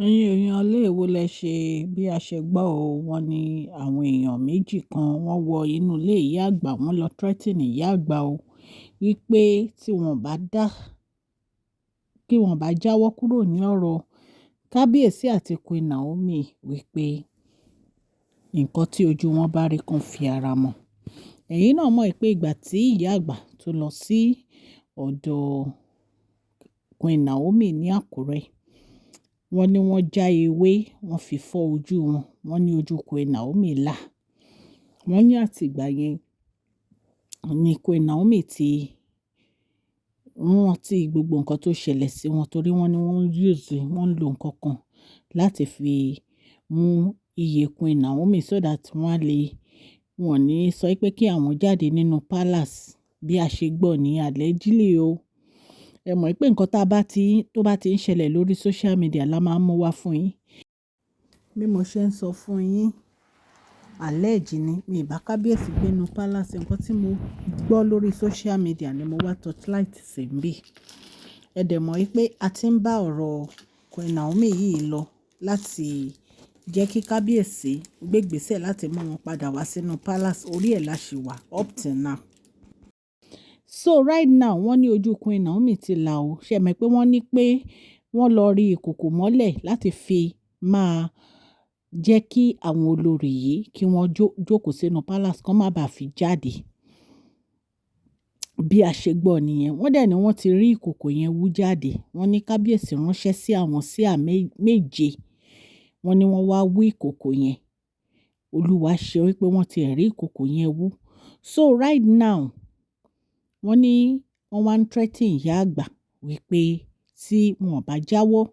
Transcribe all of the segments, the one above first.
Ẹ̀yin èèyàn ilé wo lẹ ṣe bí a ṣe gbọ́ ọ. Wọ́n ní àwọn èèyàn méjì kan wọ́n wọ inú ilé ìyá àgbà, wọ́n lọ threaten ìyá àgbà o wípé tí wọ́n bá dá, kí wọ́n bá jáwọ́ kúrò ní ọ̀rọ̀ Kábíyèsí àti Queen Naomi, wípé nǹkan tí ojú wọn bá rí kan fi ara mọ́. Ẹ̀yin náà mọ̀ pé ìgbà tí ìyá àgbà tó lọ sí ọ̀dọ̀ Queen Naomi ní Àkúrẹ́, wọ́n ní wọ́n já ewé, wọ́n fi fọ́ ojú wọn. Wọ́n ní ojú Queen Naomi là. Wọ́n ní àti ìgbà yẹn ni Queen Naomi ti rántí gbogbo nǹkan tó ṣẹlẹ̀ sí wọn, torí wọ́n ní wọ́n use, wọ́n ń lo nǹkan kan láti fi mú iye Queen Naomi so that wọ́n á lè, wọ́n ní sọ pé kí àwọn jáde nínú palace, bí a ṣe gbọ́ ní allegedly o. Ẹ mọ̀ pé nǹkan tá bá ti, tó bá ti ń ṣẹlẹ̀ lórí social media la máa ń mú wá fún yín. Bí mo ṣe ń sọ fún yín, allege ni, mi ò bá kábíyèsí gbé inú palace. Nǹkan tí mo gbọ́ lórí social media ni mo wá torchlight sí bí. Ẹ dẹ̀ mọ̀ wípé a ti ń bá ọ̀rọ̀ Queen Naomi yìí lọ láti jẹ́ kí kábíyèsí gbé ìgbésẹ̀ láti mú wọn padà wá sínú palace. Orí ẹ̀ la ṣì wà up till now. So right now, wọ́n ní ojú Queen Naomi ti là ó. Ṣé ẹ mọ̀ pé wọ́n ní pé wọ́n lọ rí ìkòkò mọ́lẹ̀ láti fi máa jẹ́ kí àwọn olórí yìí kí wọ́n jókòó sínú palace, kí wọ́n má bàa fi jáde. Bí a ṣe gbọ́ nìyẹn. Wọ́n dẹ̀ ní wọ́n ti rí ìkòkò yẹn wú jáde. Wọ́n ní kábíyèsí ránṣẹ́ sí àwọn seer méje. Wọ́n ní wọ́n wá wú ìkòkò yẹn. Olúwa ṣe wípé wọ́n ti rí ìkòkò yẹn wú. So right now, wọ́n ní wọ́n wá ń threaten ìyá àgbà wípé tí wọ́n ò bá jáwọ́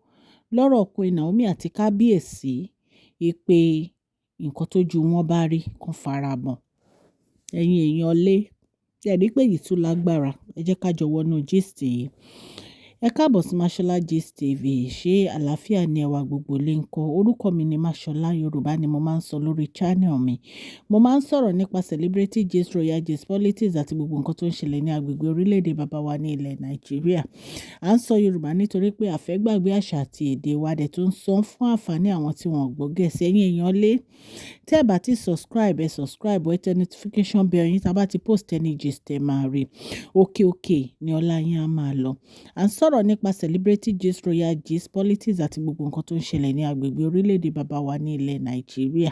lọ́rọ̀ Queen Naomi àti kábíyèsí, wípé nǹkan tó ju wọn bá rí kan fara mọ́. Ẹ̀yin èèyàn lé, ẹ rí pé èyí tún lágbára. Ẹ jẹ́ ká jọ wọnú gist yìí. Ẹ káàbọ̀ sí Mashola Gist TV. Ṣé àlàáfíà ni ẹwà gbogbo lè ń kọ́? Orúkọ mi ni Mashola. Yorùbá ni mo máa ń sọ lórí channel mi. Mo máa ń sọ̀rọ̀ nípa celebrity gist, royal gist, politics àti gbogbo nǹkan tó ń ṣẹlẹ̀ ní agbègbè orílẹ̀-èdè bàbá wa ní ilẹ̀ Nàìjíríà. À ń sọ Yorùbá nítorí pé a fẹ́ gbàgbé àṣà àti èdè wa, dẹ̀ tó ń sọ fún àǹfààní àwọn tí wọ́n gbọ́ Gẹ̀ẹ́sì. Ẹ̀yin èèyàn lé, tẹ́ ẹ bá ti subscribe, ẹ subscribe, ẹ tẹ notification bell yín, tí a bá ti post any gist, ẹ máa rí. Òkè òkè ni ọlá yín á máa lọ. À ń sọ̀rọ̀ nípa celebrity gist, royal gist, politics àti gbogbo nǹkan tó ń ṣẹlẹ̀ ní agbègbè orílẹ̀-èdè bàbá wa ní ilẹ̀ Nàìjíríà.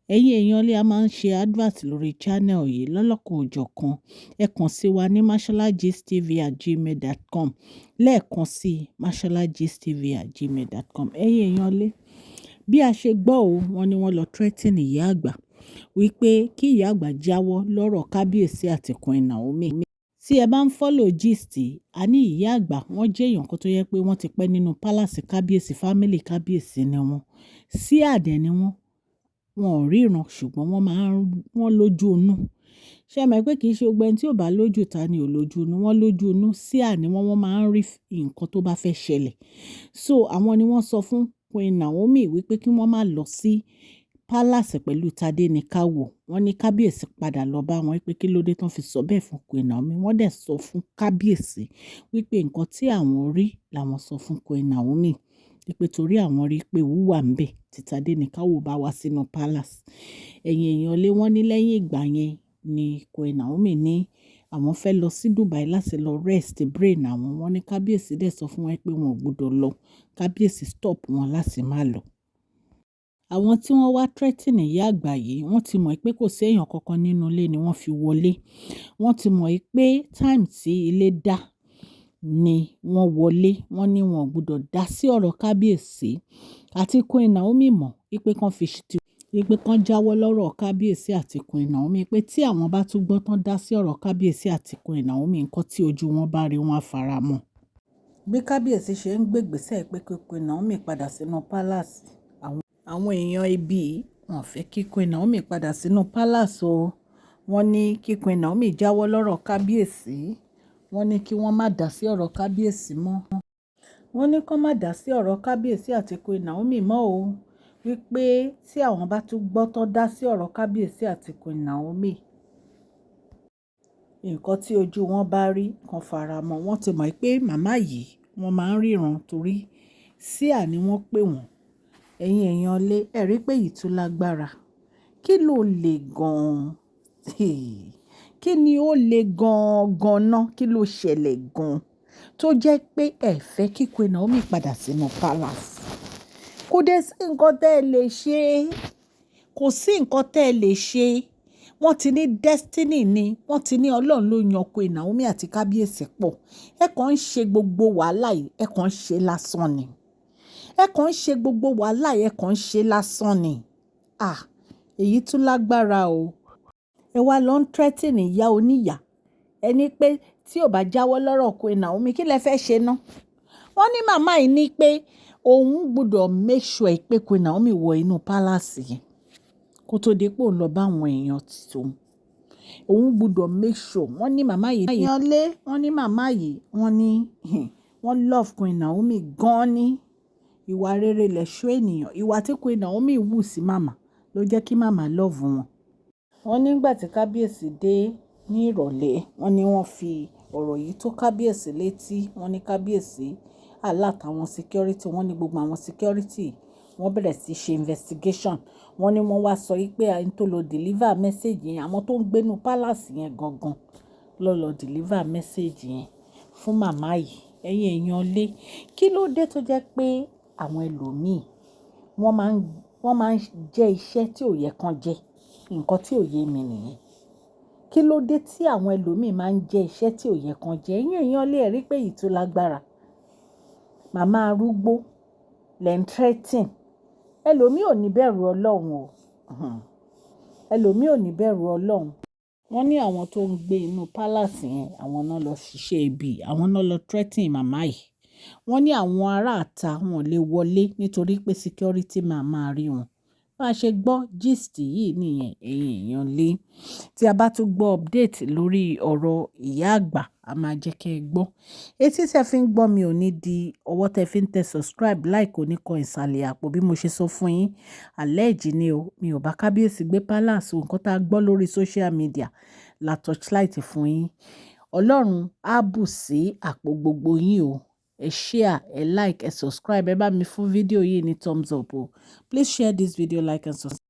Ẹ̀yin èèyàn lé, a máa ń ṣe advert lórí channel yìí lọ́lọ́kan òjọ̀kan. Ẹ kàn sí wa ní masholagistv@gmail.com. Lẹ́ẹ̀kan sí, masholagistv@gmail.com. Ẹ̀yin èèyàn lé, bí a ṣe gbọ́ o, wọ́n ní wọ́n lọ threaten ìyá àgbà wípé kí ìyá àgbà jáwọ́ lọ́rọ̀ kábíyèsí àti Queen Naomi. Tí ẹ bá ń follow gist, a ní ìyá àgbà, wọ́n jẹ́ èèyàn kan tó yẹ pé wọ́n ti pẹ́ nínú palace kábíyèsí, family kábíyèsí ni wọ́n. Seer dẹ̀ ni wọ́n. Wọn ò ríran, ṣùgbọ́n wọ́n máa ń, wọ́n lójú inú. Ṣé ẹ mọ̀ pé kì í ṣe gbogbo ẹni tí ò bá lójú ta ni ò lójú inú. Wọ́n lójú inú, seer ni wọ́n, wọ́n máa ń rí nǹkan tó bá fẹ́ ṣẹlẹ̀. So àwọn ni wọ́n sọ fún Queen Naomi wípé kí wọ́n má lọ sí palace pẹ̀lú Tadenikawo. Wọ́n ní kábíyèsí padà lọ bá wọn wípé kí ló dé tí wọ́n fi sọ bẹ́ẹ̀ fún Queen Naomi. Wọ́n dẹ̀ sọ fún kábíyèsí wípé nǹkan tí àwọn rí làwọn sọ fún Queen Naomi. Wípé torí àwọn rí pé ewu wà níbẹ̀ tí Tadenikawo bá wá sínú palace. Ẹ̀yin èèyàn lé, wọ́n ní lẹ́yìn ìgbà yẹn ni Queen Naomi ní àwọn fẹ́ lọ sí Dubai láti lọ rest brain àwọn. Wọ́n ní kábíyèsí dẹ̀ sọ fún wọn pé wọn ò gbọdọ̀ lọ. Kábíyèsí stop wọn láti má lọ. Àwọn tí wọ́n wá threaten ìyá àgbà yìí, wọ́n ti mọ̀ pé kò sí èèyàn kankan nínú ilé ni wọ́n fi wọlé. Wọ́n ti mọ̀ pé time tí ilé dá ni wọ́n wọlé. Wọ́n ní wọn ò gbọdọ̀ dá sí ọ̀rọ̀ kábíyèsí àti Queen Naomi mọ̀ wípé kàn fi wípé kàn jáwọ́ lọ́rọ̀ kábíyèsí àti Queen Naomi, pé tí àwọn bá tún gbọ́ tán dá sí ọ̀rọ̀ kábíyèsí àti Queen Naomi, nǹkan tí ojú wọn bá rí, wọ́n á faramọ́. Bí kábíyèsí ṣe ń gbé ìgbésẹ̀ pé kí Queen Naomi padà sínú palace, àwọn èèyàn ibi wọ́n fẹ́ kí Queen Naomi padà sínú palace o. Wọ́n ní kí Queen Naomi jáwọ́ lọ́rọ̀ kábíyèsí. Wọ́n ní kí wọ́n má dá sí ọ̀rọ̀ kábíyèsí mọ́. Wọ́n ní kí wọ́n má dá sí ọ̀rọ̀ kábíyèsí àti Queen Naomi mọ́ o. Wípé tí àwọn bá tún gbọ́ tán dá sí ọ̀rọ̀ kábíyèsí àti Queen Naomi, nǹkan tí ojú wọn bá rí kan faramọ́. Wọ́n ti mọ̀ pé màmá yìí wọ́n máa ń ríran, torí Seer ni wọ́n pè wọ́n. Ẹ̀yin èèyàn lé, ẹ rí pé èyí tún lágbára. Kí ló le gan-an? Kí ni ó le gan-an gan-an? Kí ló ṣẹlẹ̀ gan-an tó jẹ́ pé ẹ fẹ́ kí Queen Naomi padà sínú palace? Kò dé sí nǹkan tẹ́ ẹ lè ṣe. Kò sí nǹkan tẹ́ ẹ lè ṣe. Wọ́n ti ní destiny ni. Wọ́n ti ní Ọlọ́run ló yan Queen Naomi àti kábíyèsí pọ̀. Ẹ kàn ń ṣe gbogbo wàhálà yìí, ẹ kàn ń ṣe lásán ni. Ẹ kàn ń ṣe gbogbo wàhálà yìí, ẹ kàn ń ṣe lásán ni. Ah! Èyí tún lágbára o. Ẹ wá lọ ń threaten ìyá oníyà. Ẹ ní pé tí ò bá jáwọ́ lọ́rọ̀ Queen Naomi, kí lẹ fẹ́ ṣe ná? Wọ́n ní màmá yìí ní pé òun gbọdọ̀ make sure pé Queen Naomi wọ inú palace yẹn kó tó di pé òun lọ bá àwọn èèyàn tí òun. Òun gbọdọ̀ make sure. Wọ́n ní màmá yìí, èèyàn lé, wọ́n ní màmá yìí, wọ́n ní wọ́n love Queen Naomi gan ni. Ìwà rere lẹ̀ṣọ́ ènìyàn. Ìwà tí Queen Naomi wù sí màmá ló jẹ́ kí màmá love wọn. Wọ́n nígbà tí kábíyèsí dé ní ìrọ̀lẹ́, wọ́n ní wọ́n fi ọ̀rọ̀ yìí tó kábíyèsí létí. Wọ́n ní kábíyèsí alert àwọn security. Wọ́n ní gbogbo àwọn security wọ́n bẹ̀rẹ̀ sí ṣe investigation. Wọ́n ní wọ́n wá sọ wípé ẹni tó lọ deliver message yẹn, àwọn tó ń gbé inú palace yẹn gangan ló lọ deliver message yẹn fún màmá yìí. Ẹ̀yin èèyàn lé, kí ló dé tó jẹ́ pé àwọn ẹlòmíì wọ́n máa ń jẹ́ iṣẹ́ tí ò yẹ kán jẹ́? Nǹkan tí ò yé mi nìyẹn. Kí ló dé tí àwọn ẹlòmíì máa ń jẹ́ iṣẹ́ tí ò yẹ kán jẹ́? Ẹ̀yin èèyàn lé, ẹ rí pé èyí tó lágbára. Màmá arúgbó lẹ́ ń threaten. Ẹlòmíì ò ní bẹ̀rù Ọlọ́run o. Ẹlòmíì ò ní bẹ̀rù Ọlọ́run. Wọ́n ní àwọn tó ń gbé inú palace yẹn, àwọn náà lọ ṣiṣẹ́ ibi, àwọn náà lọ threaten màmá yìí. Wọ́n ní àwọn ará ìta wọn lè wọlé nítorí pé security máa máa rí wọn. Bá ṣe gbọ́ gist yìí nìyẹn, ẹ̀yin èèyàn lé. Tí a bá tún gbọ́ update lórí ọ̀rọ̀ ìyá àgbà, a máa jẹ́ kí ẹ gbọ́. Etí tí ẹ fi ń gbọ́ mi ò ní di ọwọ́ tí ẹ fi ń tẹ subscribe, like oníkan ìsàlẹ̀ àpò bí mo ṣe sọ fún yín. Allege ni o. Mi ò bá kábíyèsí gbé palace o. Nǹkan tí a gbọ́ lórí social media la torchlight fún yín. Ọlọ́run á bù sí àpò gbogbo yín o. Ẹ share, ẹ like, ẹ subscribe, ẹ bá mi fún fídíò yìí ní thumbs up o. Please share this video, like and subscribe.